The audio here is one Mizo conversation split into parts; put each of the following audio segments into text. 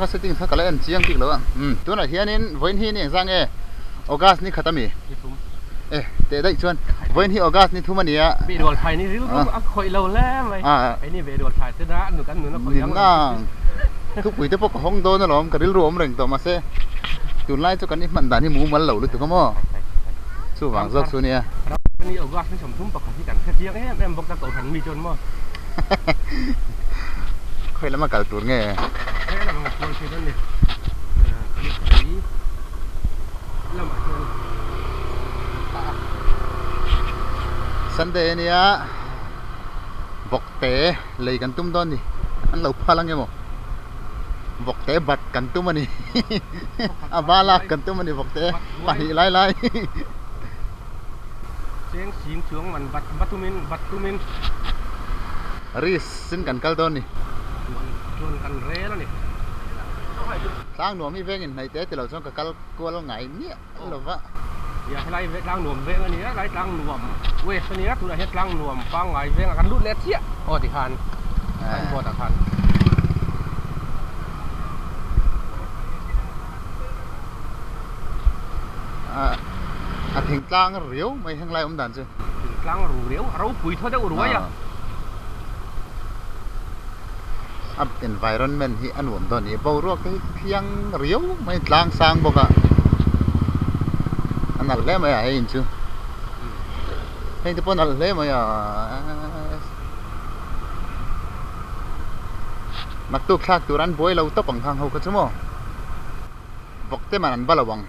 kha settings kha ka la en chiang bik lo a umm tunah hianin vawiin hi ni engzah nge August ni khat a mi e teh daih chuan vawiin hi August ni thum a ni a Beirual thlai ni rilru a khawih lo hle mai keini beirual thlai te na kan nun a khawih dang lo thupui te pawh ka hawng dawn alawm ka rilru awm reng tawh mahse tunlai chu kan i hman dan hi mumal lo lutuk a maw chuvang zawk chu nia. Ni August ni 31 hi kan hre chiang em em bawk ta Kohhran mi chuan maw. Khawi lama kal tur nge? He lam ang kual thei dawn ni. Kan khawi lamah hian kan a. Sunday ania vawkte lei kan tum dawn ni. An lo phal ang emaw? Vawkte bat kan tum a ni. A balak kan tum a ni vawkte pahnih lai lai. Cheng sing chuang man bat bat tumin bat tumin. Risk in kan kal dawn ni. Chuan chuan kan rel a ni. Tlang nuam hi veng in hnaih te tilo chuan ka kal kual ngai miah lo va. Nia helai ve tlang nuam veng a nia helai tlang nuam west a nia tunah hian tlang nuam pangngai vengah kan lut leh chiah aw tikhan signboard ah khan. A thingtlang riau mai heng lai awm dan chu. Thingtlang ru riau a ropui thaw deuh ruai a. A environment hi a nuam dawn a ni. Boruak te hi thiang riau mai tlang sang bawk a. A nalh hle mai a hei in chu. Heng te pawh a nalh hle mai a. Naktuk thlak tur an buai lo tawp ang khang ho kha chu maw. Vawk te man an va lo ang.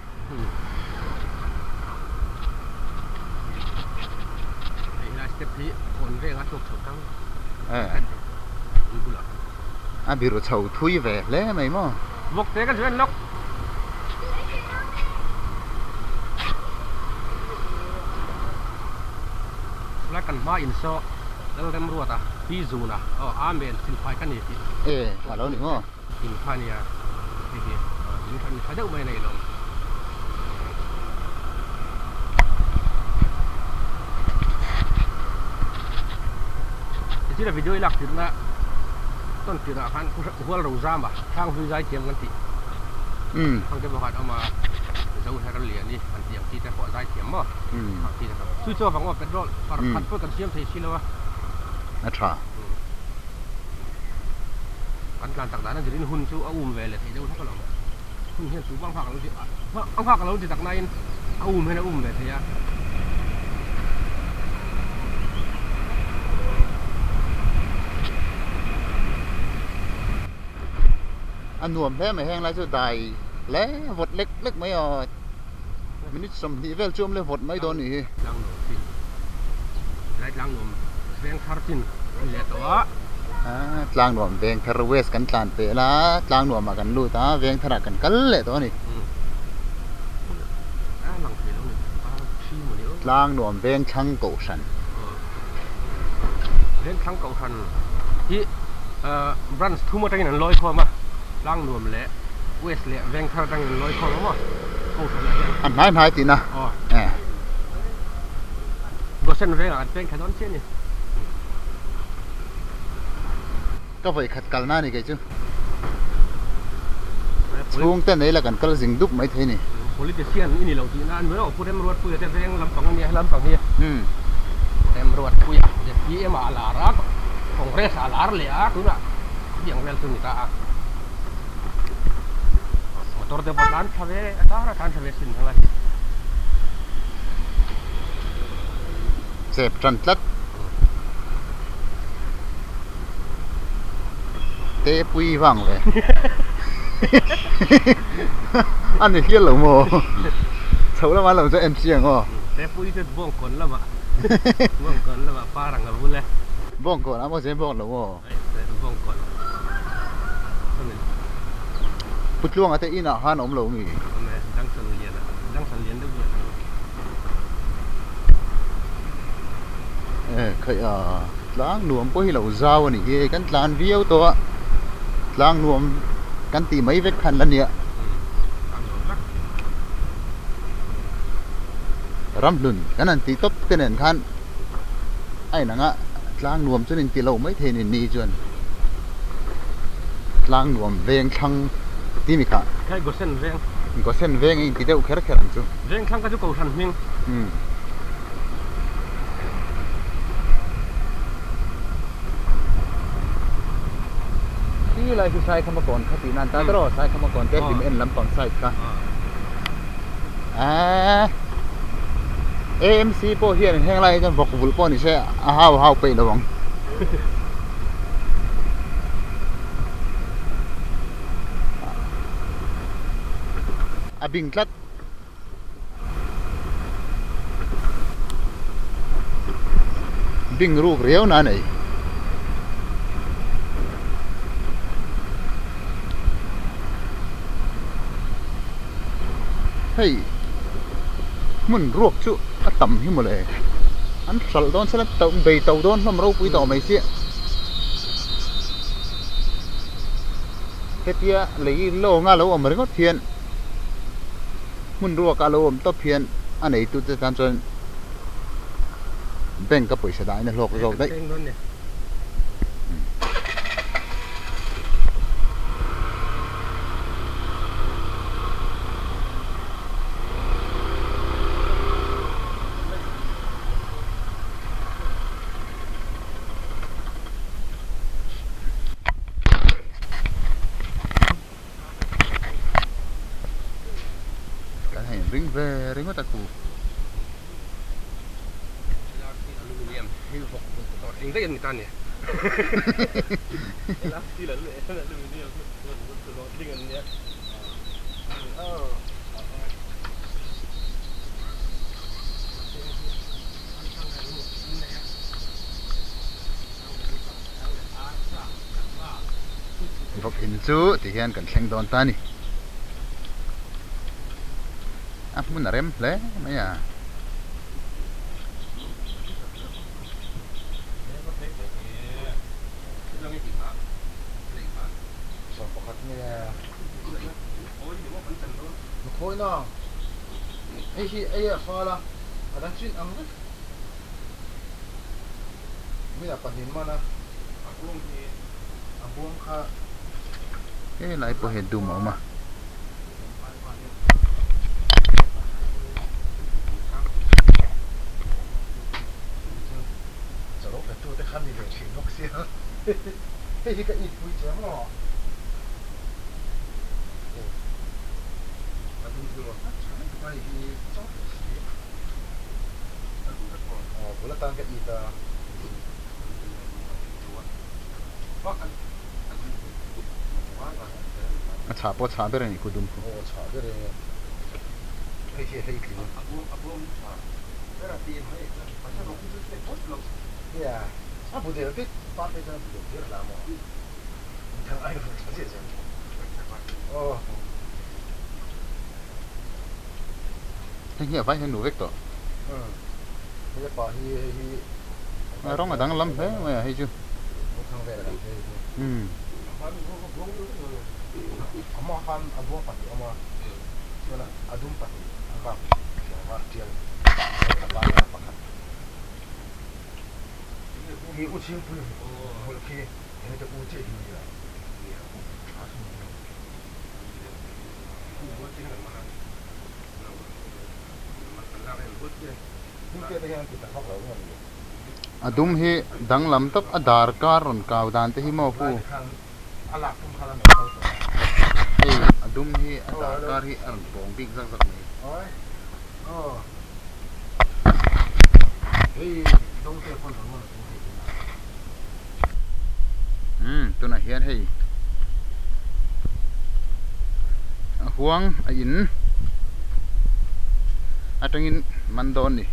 A biru chho thui ve hle mai maw. Vawk te ka zuen lawk. Lai kan hma in saw Lalremruata Pi Zuna aw Amen silfai ka ni tih. E a lo ni maw. In kha nia hei hi in kha tha deuh mai a nei lo. Tichuan video i lak tirhna tawn tirhah khan hual ro zam a hrang hlui zai thiam kan tih khang te pawh khan awm a zo her lian i an tih ang chi te pawh a zai thiam maw khang chi te kha chu chu avang aw petrol pakhat pawh kan siam thei si lo a a tha. Kan tlan tak dan a zirin hun chu a um ve leh thei deuh hlek alawm. Hun hian tu bang nghak a lo ti a nghak a lo ti tak nain a um hian a um ve thei a. A nuam hle mai heng lai chu dai hle vawt lek lek mai a minute 20 vel chu awm le vawt mai dawn a nih hi. Tlang nuam chin lai tlang nuam veng thar chin a ni leh tawh a. Tlang nuam veng thar west kan tlan peh la tlang nuam ah kan lut a veng thar ah kan kal leh tawh a ni. Tlang nuam veng thlang kohhran. Veng thlang kohhran hi branch thum atangin an lawi khawm a tlang nuam leh west leh veng thar atangin an lawi khawm a maw. A hnai hnai tihna eh. Gosen vengah an peng thla dawn chiah a ni. Ka vawi khat kalna a ni kei chu. Chhungte nei la kan kal zing dup mai thei a ni. Politician i ni lo tihna a ni mai Pu Remruatpuia te veng lampang a nia he lampang hi. Pu Remruatpuia zpm ah a lar a, Congress ah a lar leh a tunah khawtiang vel chu a ni ta a. Motor te pawh tlan thla ve a tar a tlan thla ve sin thang a hi. Chep tan tlat. Te pui vang ve. A ni hial lo maw? Chho lamah lo chu en chiang aw. Te pui chu bawngkawn lamah bawngkawn lamah par ang a bul e. Bawngkawn a maw zen bawk lo maw? Pu Tluanga te inah khan a awm lo mi? E khaih a tlang nuam pawh hi lo zau a nih hi hei kan tlan viau tawh a tlang nuam kan tih mai vek khan la nia ramhlun kan han tih tawp te nen khan. A inang a tlang nuam chuan inti lo mai thei a ni ni chuan tlang nuam veng thlang. Ti mi kha. Hei Gosen veng. Gosen veng a inti deuh kher kher ang chu. Veng thlang kha chu Kohhran hming. Umm. Khi lai khi Saikhama kawn kha tih nan ta tawh Saikhama kawn te hlim en lampang side kha. Aaa AMC pawh hian heng lai hian vawk vulh pawh ni se a hau hau peih lo ang. A bing tlat. Bing ruk riau na nei. Hei hmun ruak chu a tam hi mawle an hralh dawn sela bei to dawn hlawm ropui tawh mai sia hetia lei lawnga lo awm ringawt hian hmun ruaka lo awm tawp hian a neitute tan chuan bank a pawisa dahin a hlawk zawk daih. Kan hei ring ve ringawt a ku. Vawk in chu ti hian kan thleng dawn ta a ni. A hmun a rem hle mai a. Helai pawh hi dum a awm a. A chhah pawh a chhah ber a nih khu dum khu. Hei hi a vai hian nu vek tawh. A rawng a danglam hle mai a hei chu. Umm. A dum hi danglam tawp a dar kar rawn kau dan te hi maw pu hei a dum hi a dar kar hi a rawn pawng bik zak zak mai. Umm tunah hian hei a huang a in atangin man dawn ni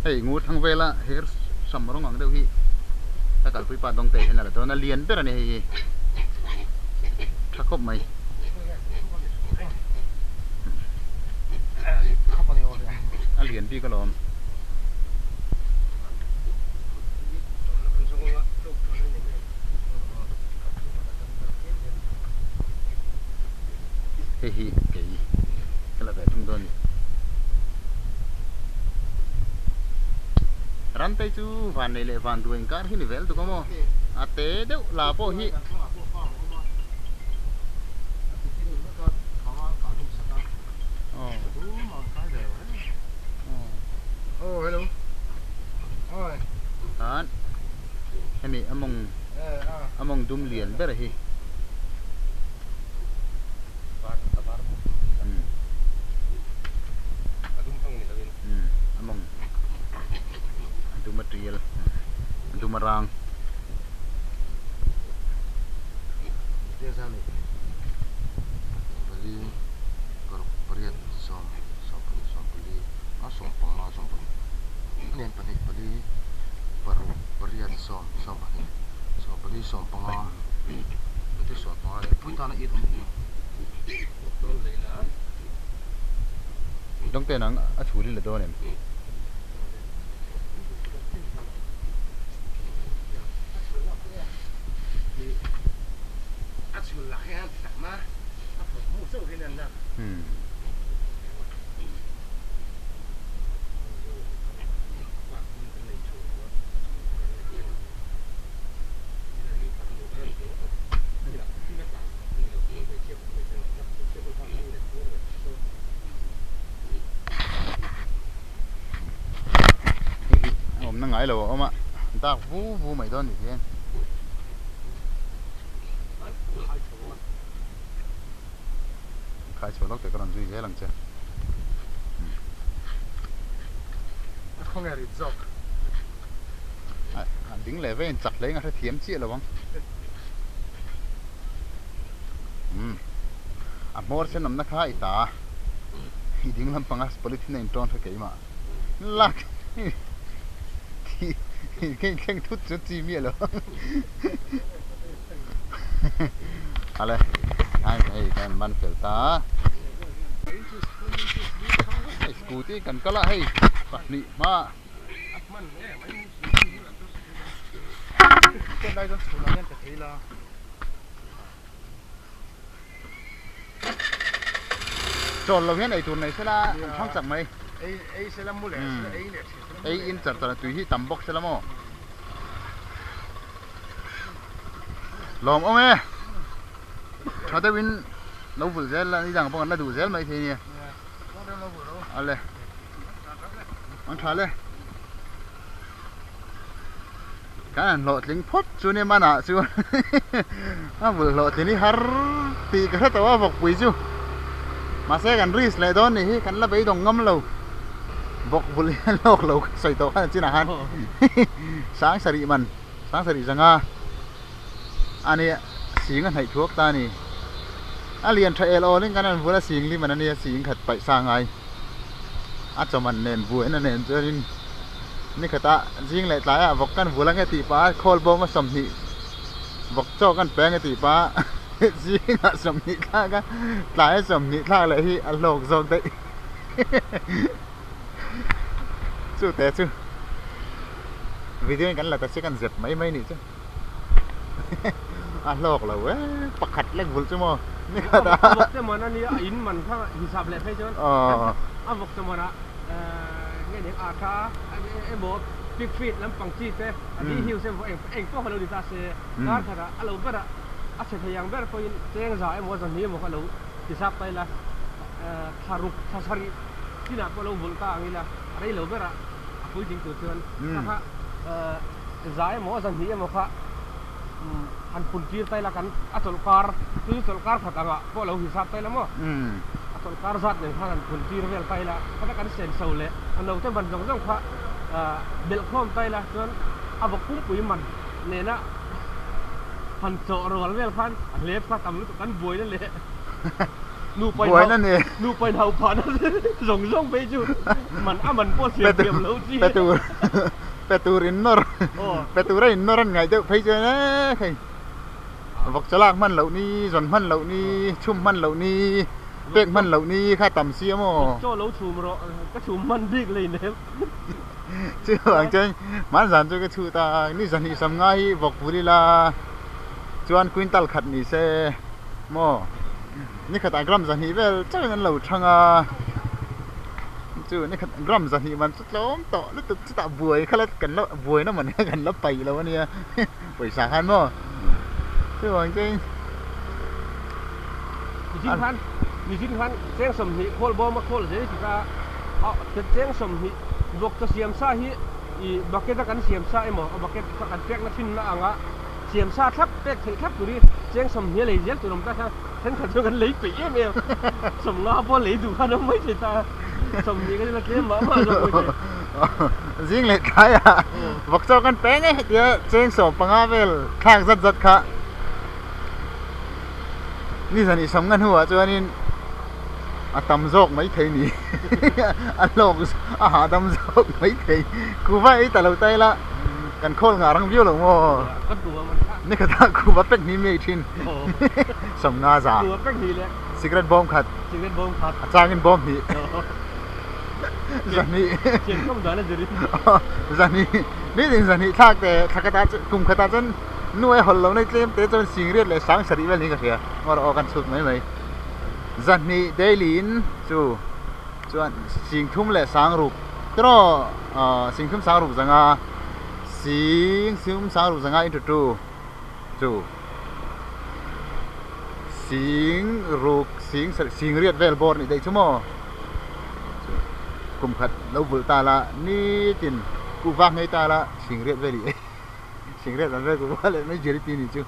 hei ngur thang vela her sam rawng ang deuh hi ka kalpui pa dawng te hian a la dawn a lian ber a ni hei hi tha khawp mai. A lian bik alawm. Hei hi kei ka la ve thung dawn a ni. Ramtei chu van nei leh van duai inkar hi ni vel tuk a maw? A te deuh la pawh hi. A mawng a mawng dum lian ber hi. A mawng a dum a tial a dum a rang. Dawngte nang a chhul i la dawn em? Hei hi a awmna ngai lo a awm a, dak vu vu mai dawn ni hian. Khai chho lawk te ka rawn zui zel ang che. A khawnge rit zawk. A ding leh veiin chak hle in a hrethiam chiah lo ang. Umm a hmawr sen awmna kha i ta i ding lampanga polythene a intawn kha keimah lak tih ka inthleng thut chu chi miah lo ang. Ale hei hei kan man fel ta hei scooty kan kal a hei pahnih hma chawl lo hian eitur nei sela an thlang chak mai ei in char char a tui hi tam bawk sela maw. Lawm awm e tha deuhin lo vulh zel la ni dang pawh kan la duh zel mai thei nia ale an tha le kan han hlawhtling phawt chu nia manah chuan a vulh hlawhtling hi har tih ka hre tawh a vawkpui chu mahse kan risk leh dawn nih hi kan la beidawng ngam lo vawk vulh hian lawk lo ka sawi tawh khan a chinah khan sang sarih man. Sangsarih zanga a nia sing a hnaih thuak ta a ni. A lian tha el awlin kan han vul a sing lim an a nia sing khat paih sa ngai. A chawman nen buaina nen chuanin ni khata zing leh tlaiah vawk kan vul ange tih pah a khawl bawm a 20 vawk chaw kan pe ange tih pah a zingah 20 thlak a tlai a 20 thlak leh hi a hlawk zawk daih. Chu te chu video in kan la ta si kan zep mai mai nih chu a hlawk lo e pakhat lek vul chu maw ni khat a a vawk te man ania a in man kha hisap leh phei chuan a vawk te man a nge ni a tha emaw pig feed lampang chi te a di hiu se eng eng pawh kha lo ni ta se kar khat ah a lo ber a a chhe thei ang ber pawhin cheng za emaw zahnih emaw kha lo hisap ta ila thla ruk thla sarih Chinah pawh lo vulh ta ang ila a rei lo berah a puitling tur chuan kha kha za emaw zahnih emaw kha han pun tir ta ila kan a chawlhkar chu chawlhkar khat angah pawh lo hisap ta ila maw a chawlhkar zat nen khan han pun tir vel ta ila khata kan senso leh a naute man zawng zawng kha belh khawm ta ila chuan a vawk pumpui man nena han chawh rual vel khan a hlep kha tam lutuk kan buaina leh. Buaina ni. Nupa in hauh phahna zawng zawng phei chu man a man pawh siam thiam lo chi. Pe tur pe tur in nawr pe tur a in nawr an ngaih deuh phei chuan e hei vawk chalak hman loh ni zawn hman loh ni chhum hman loh ni pek hman loh ni kha tam si a maw. Vawk chaw lo chhum rawh ka chhum hman bik lei nem. Chu ang chuan hmanzan chu ka chhut a ni zahnih sam ngai hi vawk vul ila chuan quintal khat ni se. Maw ni khatah gram zahnih vel chauhin an lo thang a chu ni khat gram zahnih man chu tlawm tawh lutuk chutah buai kha la kan la buaina man kha kan la paih lo ania pawisa khan maw chuvang chuan Michin khan michin khan cheng 20 khawl bawm a khawl zel ti ta a cheng 20 vawk chaw siam sa hi. I bucket a kan siam sa emaw a bucket kha kan pekna thinna anga siam sa thlap pek theih thlap tur hi cheng sawmhnih a lei zel tur awm ta kha thenkhat chuan kan lei peih em em sawmnga pawh lei duh khan awm mai thei ta sawmhnih kan ila tlem mah mah zawk mai thei. Zing leh tlaiah vawk chaw kan peng e tia cheng sawm panga vel thlak zat zat kha ni zan i sam nga hnuah chuanin a tam zawk mai thei ni a hlawk a hahdam zawk mai thei kuva ei ta lo ta ila kan khawl nghah rang viau lo maw ni khatah kuva pek hnih mi ei thin sam nga za cigarette bawm khat a changin bawm hnih zahnih zahnih nitin zahnih thlak te thla khatah kum khatah chuan Nuai hawlh lo nei tlem te chuan singriat leh sang sarih vel niin ka hria. Ngaw rawh aw kan chhut mai mai. Zahnih daily in chu chuan sing thum leh sang ruk tiraw ah sing thum sang ruk zanga sing thum sang ruk zanga into two chu sing ruk sing sarih sing riat vel bawr nih daih chu maw chu kum khat lo vulh ta la nitin kuhva nghei ta la sing riat vel i ei. Cigarette an vel kuhva leh mai jelipi ni chu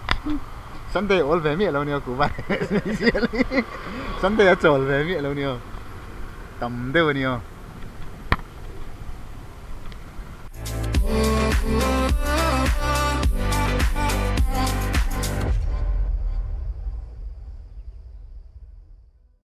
Sunday awl ve miah lo nia kuhva leh mai jelipi Sunday a chawl ve miah lo nia tam deuh a nia.